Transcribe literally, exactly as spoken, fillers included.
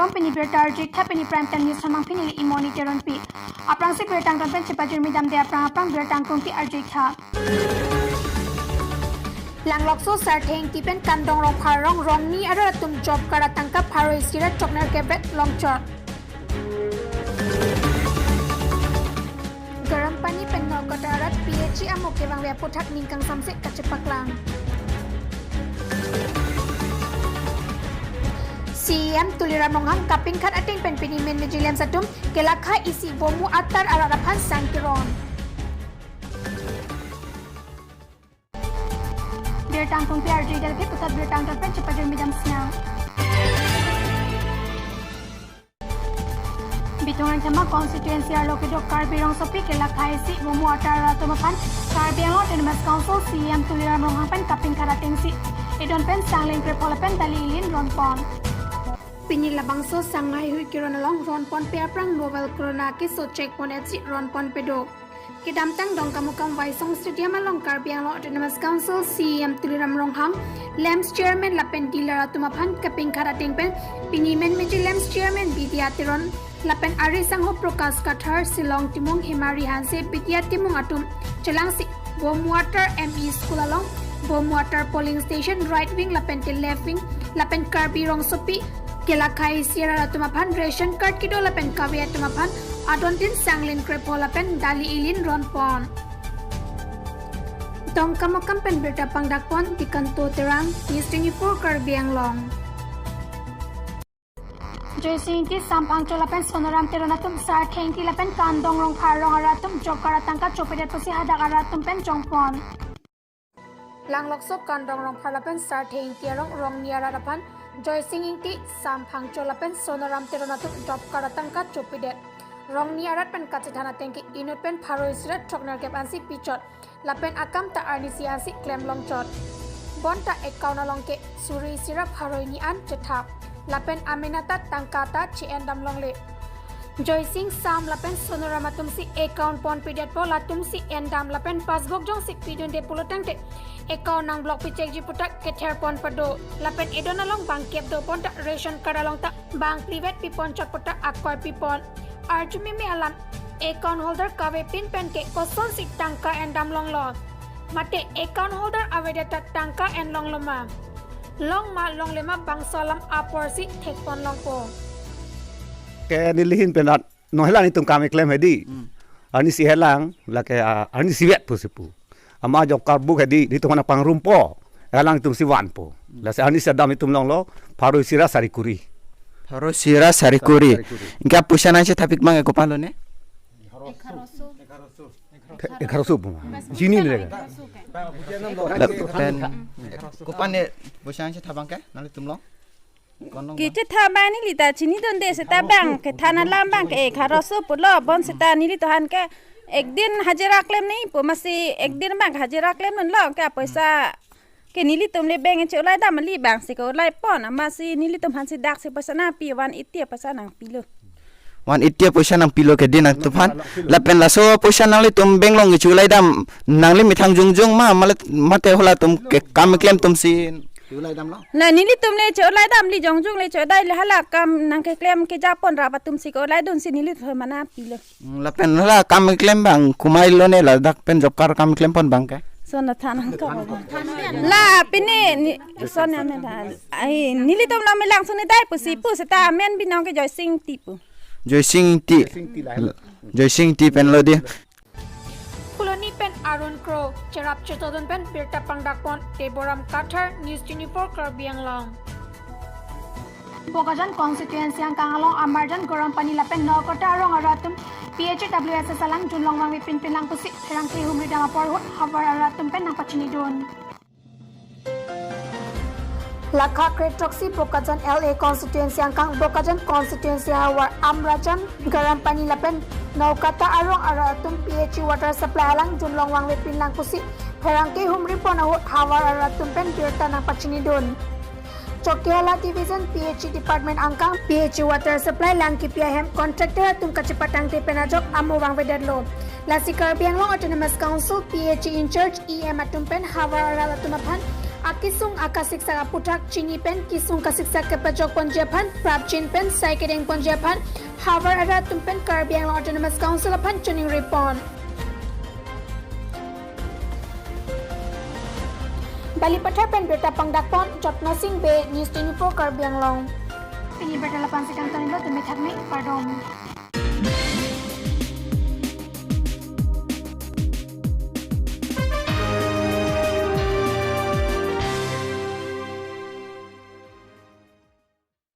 Pini birta arjuitha, pini Prime Time News thamang pini le Imoni Teronpi. Aphrangsi birta angton pen chepajirmi damde aphrang aphrang birta angtungpi arjuitha. Langlokso Sarthe Ingti pen Kandong Rongphar arong rongni arat atum job card atangka pharo isi ra throknerkep vet longchot. Garampani pen Nokota arat P H E amo kevangve aphuthak ning kangsamse kachepaklang. C E M Tuliram Ronghang kapingkhat ateng pen pini men meji LAMPS atum kelakha isi vomu atar arat aphan sang kiron. Birta angtungpi arjuidel phi puthot birta angtong pen chepajirmi dam sinang. Bithung Rengthama constituency arlo kedo Karbi rongsopi kelakha isi vomu atar arat atum aphan Karbi Anglong Autonomous Council C E M Tuliram Ronghang pen kapingkhat atengsi edon pen sang lengkrepho lapen dali ilin ronpon. Pini labangso sang haihui kiron along ronponpe aphrang novel corona keso checkpon etsi ronponpe do. Kedamtang Dongkamukam Waisong Stadium along Karbi Anglong Autonomous Council C E M Tuliram Ronghang, LAMPS Chairman lapen dealer atum aphan kapingkhat ateng pen pini men meji LAMPS Chairman Bidya Teron lapen ari sangho Prakash Kathar, Silong Timung, Hemari Hanse, Bidya Timung atum chelangsi Bomwater M E School along, Bomwater Polling Station, right wing lapen te left wing lapen Karbi rongsopi kelakha isi arat atum aphan ration card kedo lapen kave atum aphan adon tin sang lengkrepho lapen dali ilin ronpon. Dongkamukam pen birta pangdakpon Dikanto Terang, News twenty-four Karbi Anglong. Joysing Ingti, Samphang Cho lapen Sonaram Teron atum Sarthe Ingti lapen Kandong Rongphar arong arat atum job card atangka chopedet pusi hadak arat atum pen chongpon. Langlokso Kandong Rongphar lapen Sarthe Ingti arong rongni arat aphan Joysing Ingti, Samphang Cho lapen Sonaram Teron atum job card atangka chopedet. Rongni arat pen kachethan ateng ke inut pen pharo isi ra throknerkep ansi pichot. Lapen akam ta arnisi ansi klem longchot. Bonta account along ke suri isi ra pharo hini an chethap. Lapen amena ta tangka ta che-endam longle. Joysing, Sam lapen Sonaram atumsi account ponpidetpo, latumsi endam lapen passbook jongsi pidunde pulo tangte account nang block pichekji puta ketherpon pado. Lapen edon along bangkep do, bonta ration card along ta bangphli vet piponchot puta akoi pipon. Arjumeme alam, account holder kavepin pen ke kosonsi tangka endam longlo? Mate account holder avedet ta tangka en longlo ma? Long ma longle ma bangso alam aporsi thekpon longpo. Ke nelihin penat no hela nitum kam eklem hedi. Hmm. Arnisi helang, lake, ah, arnisi vet pusi pu. Ama job card book hedi, nitum aphan pangrumpo. Helang itumsi vanpo. Lasi arnisi adam itum longlo, pharo isi ra sari kuri. Pharo isi ra sari kuri. Sari kuri. Ingka poisa nangchethapik mang eko palo ne? Egaroso. Egaroso pu ma. Jini le. Lapen kopan ne poisa nangchethap abang ke nanglitum long? Kechetha abang neli ta chinidunde, seta bang kethan alam abang ke egaroso pulo, bonseta nelitum aphan ke ek din hajira klemnangpo, amatsi ek din abang hajira klemdunlo, ke poisa ke nelitum le bank che-olai dam kali, bangsi ke-olai pon, amatsi nelitum aphansi daksi poisa nangpi, one eighty poisa nangpilo. One eighty poisa nangpilo ke din nangtum aphan. Lapen laso poisa nanglitum bank along che-olai dam, nangli methang jongjong ma, male, mate halatum ke kam eklem atumsi che-olai damlo? La nelitum le che-olai dam, neli jongjong le che-olai le, hala kam nangkeklem kejapon rap atumsi ke-olai dunsi nelitum aphan nangpilo. Hmm, lapen hala kam eklem abang komailo ne, ladak pen job card kam eklempon abang ke? Son na than nangkok. La pini ni son ya men than. Ai, nelitum lo melang suni dai pusi pu, seta amen binong ke Joysing Ingti pu. Joysing Ingti. Joysing Ingti pen lo di. Phuloni pen Arun Kro, cherap chetodun pen birta pangdakpon Deboram Kathar, News twenty-four Karbi Anglong. Bokajan constituency angkang along Amarjan, Garampani lapen Nokota arong arat atum P H E W S S alang jun long vangvepin pinlang pusi pherangke humri dam apor ahut havar arat atum pen nangpachinidun. Lakha kre throksi Bokajan L A constituency angkang Bokajan constituency havar Amarjan, Garampani lapen Nokota arong arat atum P H E water supply alang jun long vangvepin lang pusi pherangke humripon ahut havar arat atum pen birta nangpachinidun. Chokihola Division P H E Department angkang P H E water supply lang kipi ahem contractor atum kachepatangte pen ajok amo vangvedetlo. Lasi Karbi Anglong Autonomous Council P H E in charge E M atum pen havar arat atum aphan Akesung akasiksak aputhak chini pen kesung kasiksak kepachok ponji aphan prapjin pen sai kedeng ponji aphan havar arat atum pen Karbi Anglong Autonomous Council aphan choningri pon. Balipathar pen birta pangdak pon Jotna Singh Bey, News twenty-four Karbi Anglong. Pini birta lapu-an si kangton-iklo, tumi thakme, kardom.